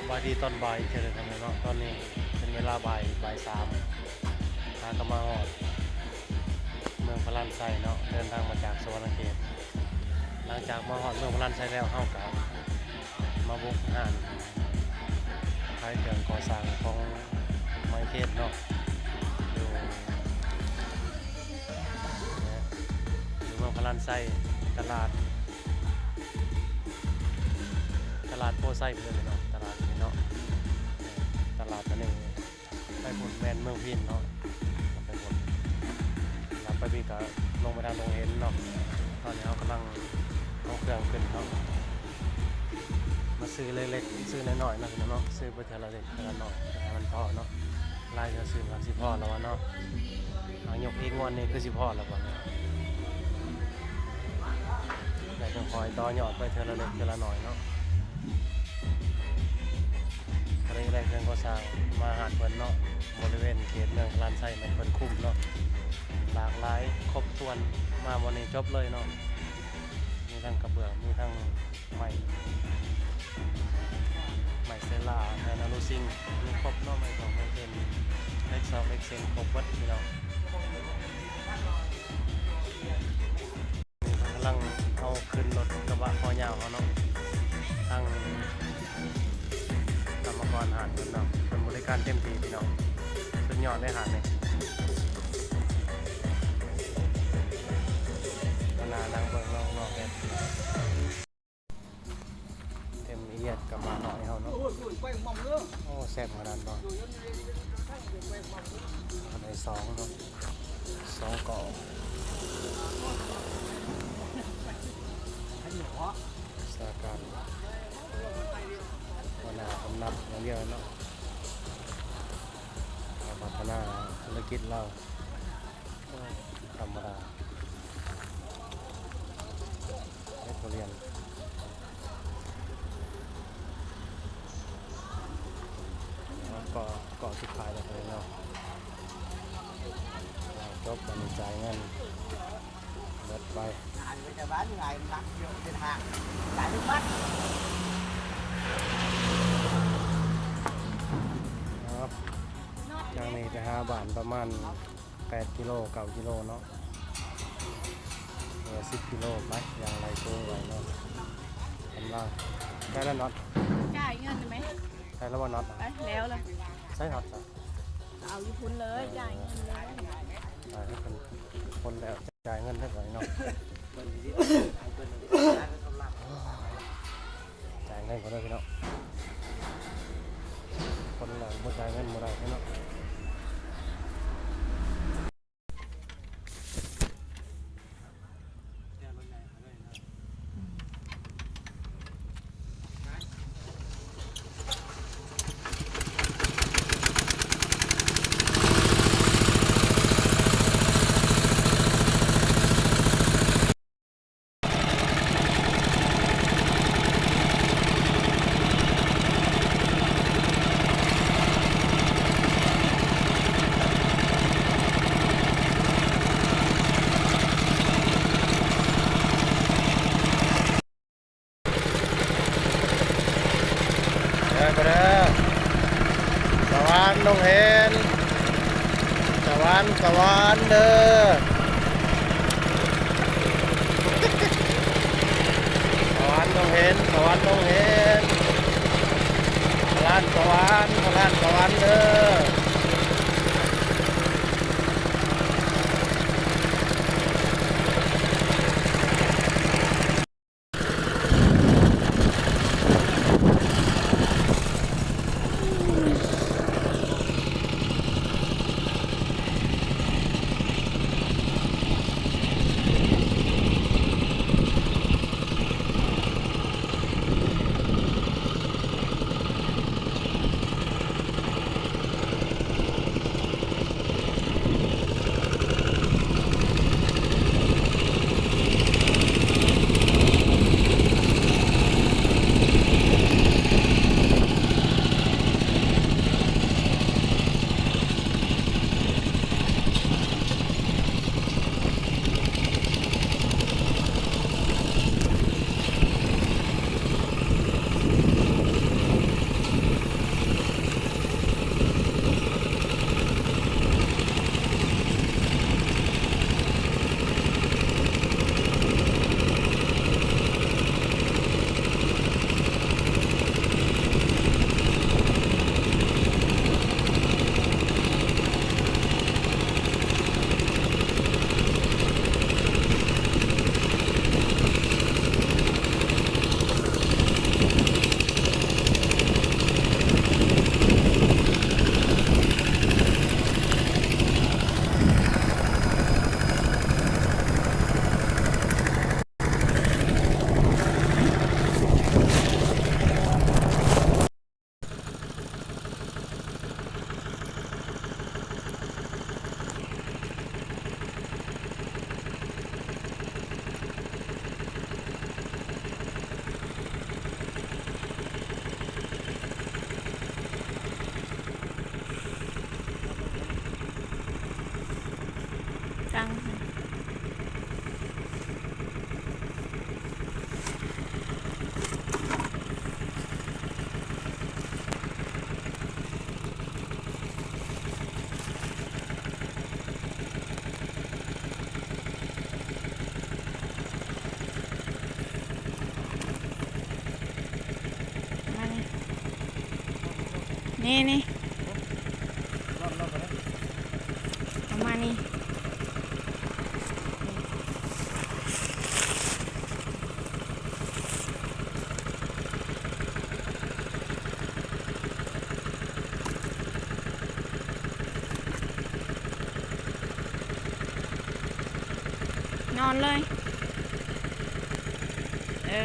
ສະບາຍດີຕອນບ່າຍອີກເທື່ອໜຶ່ງເນາະ. ຕອນນີ້ເປັນເວລາບ່າຍ ບ່າຍສາມ ຫາກໍມາຮອດເມືອງພະລານໄຊເນາະ, ເດີນທາງມາຈາກສະຫວັນນະເຂດ. ຫຼັງຈາກມາຮອດເມືອງພະລານໄຊແລ້ວ ເຮົາກໍມາບຸກຮ້ານຂາຍເຄື່ອງກໍ່ສ້າງຂອງໄມເຄນເນາະ ຢູ່ ຢູ່ເມືອງພະລານໄຊ, ຕະຫຼາດ ຕະຫຼາດໂພໄຊເພິ່ນເນາະ, ຕະຫຼາດນີ້ເນາະ, ຕະຫຼາດຕົວນີ້ໄປພຸ້ນແມ່ນເມືອງພີນເນາະ, ໄປພຸ້ນ ແລ້ວໄປພີ້ກໍລົງໄປທາງດົງເຫັນເນາະ. ຕອນນີ້ເຮົາກຳລັງເອົາເຄື່ອງຂຶ້ນເນາະ, ມາຊື້ເລັກໆ ຊື້ນ້ອຍໆເນາະ ພີ່ນ້ອງເນາະ, ຊື້ໄປເທື່ອລະເລັກເທື່ອລະນ້ອຍໃຫ້ມັນພໍເນາະ. ຫຼາຍເທື່ອຊື້ມັນຊິພໍແລ້ວວະເນາະ, ຫາກຍົກອີກງວດນີ້ຄືຊິພໍແລ້ວວະເນາະ. ແລ້ວຈັ່ງຄ່ອຍຕໍ່ຍອດໄປເທື່ອລະເລັກເທື່ອລະນ້ອຍເນາະ. ກໍເລີຍໄດ້ເຄື່ອງກໍ່ສ້າງມາຮ້ານເພິ່ນເນາະ, ບໍລິເວນເຂດເມືອງພະລານໄຊແມ່ນເພິ່ນຄຸມເນາະ, ຫຼາກຫຼາຍຄົບຖ້ວນ, ມາບ່ອນນີ້ຈົບເລີຍເນາະ. ມີທັງກະເບື້ອງ ມີທັງ ໄມ້ ໄມ້ເຊລາ ໄມ້ນາໂນຊິງ ມີຄົບເນາະ, ໄມ້ຕອກໄມ້ເຕັນ ເຫຼັກຊອກເຫຼັກເສັ້ນ ຄົບເບິດພີ່ນ້ອງ. ນີ້ເພິ່ນກຳລັງເອົາຂຶ້ນລົດກະບະເບາະຍາວເຮົາເນາະ, ທາງກຳມະກອນຮ້ານເພິ່ນເນາະ, ເພິ່ນບໍລິການເຕັມທີ່ພີ່ນ້ອງ, ສຸດຍອດເລີຍຮ້ານນີ້. ໜ້ານັ່ງເບິ່ງເນາະ ເນາະ ເຮັດ ເຕັມອີ່ຫຍັງກະບະນ້ອຍເຮົາເນາະ. ໂອ້ ແຊບຂະໜາດບໍ່? ອັນທີສອງເນາະ, ສອງກໍສາການ ຫົວໜ້າກຳນັບຢ່າງດຽວເນາະ, ການພັດທະນາທຸລະກິດລາວ ໂອ້ ທຳມະດາ ເຮັດທຸລຽນ. ເກາະ ເກາະສຸດທ້າຍແລ້ວເນາະ, ຈົບ ບັດນີ້ຈ່າຍເງິນ ເບິດໄປ. ເນາະ ຈາກນີ້ໄປຫາບ້ານປະມານ ແປດກິໂລ ເກົ້າກິໂລເນາະ, ເຫຼືອສິບກິໂລໄປ ຢ່າງໄຫຼໂກໄວ້ເນາະ. ກຳລັງ ໄດ້ແລ້ວນັອດ ຈ່າຍເງິນໄດ້ໄໝ? ໄດ້ແລ້ວບໍ່ນັອດ? ໄປແລ້ວລະ ໃສ່ນັອດຊະ ເອົາຢູ່ພຸ້ນເລີຍ ຈ່າຍເງິນເລີຍ. ອ່າ ໃຫ້ເພິ່ນຄົນແລ້ວ ຈ່າຍເງິນເລີຍບັດນີ້ເນາະ. ຈ່າຍເງິນກ່ອນເດີພີ່ນ້ອງ, ຄົນລາວບໍ່ຈ່າຍເງິນບໍ່ໄດ້ພີ່ນ້ອງ. ເດີ ເດີ ສະຫວານດົງເຫັນ ສະຫວານ ສະຫວານເດີ ສະຫວານດົງເຫັນ ສະຫວານດົງເຫັນ ສະຫວານ ສະຫວານ ສະຫວານ ສະຫວານເດີ. ເ ນີ້ ນີ້ ປະມານນີ້. ນອນເລີຍ. ເອີ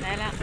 ໄດ້ແລ້ວ.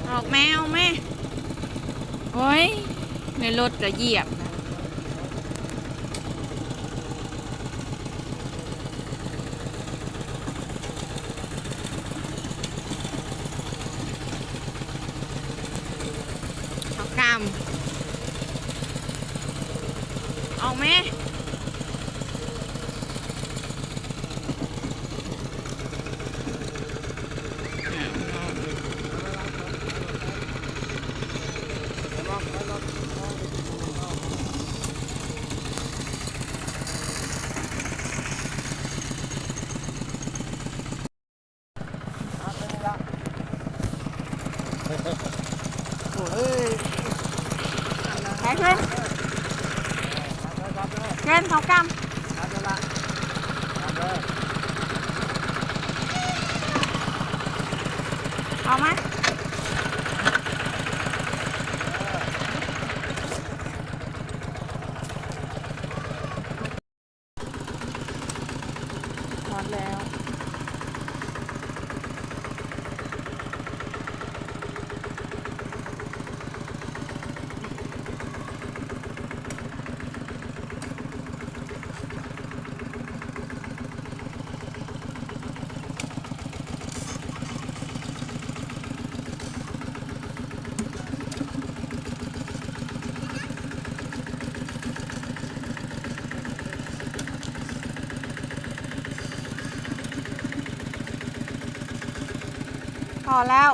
ອອກແມ່ ອອກແມ່. ໂອ້ຍ ໃນລົດກະຢຽບ. ເຂົ້າກຳ ອອກແມ່. ໄປເພິ່ນ ເພິ່ນເຂົ້າກຳ ອອກມາ. ພໍແລ້ວ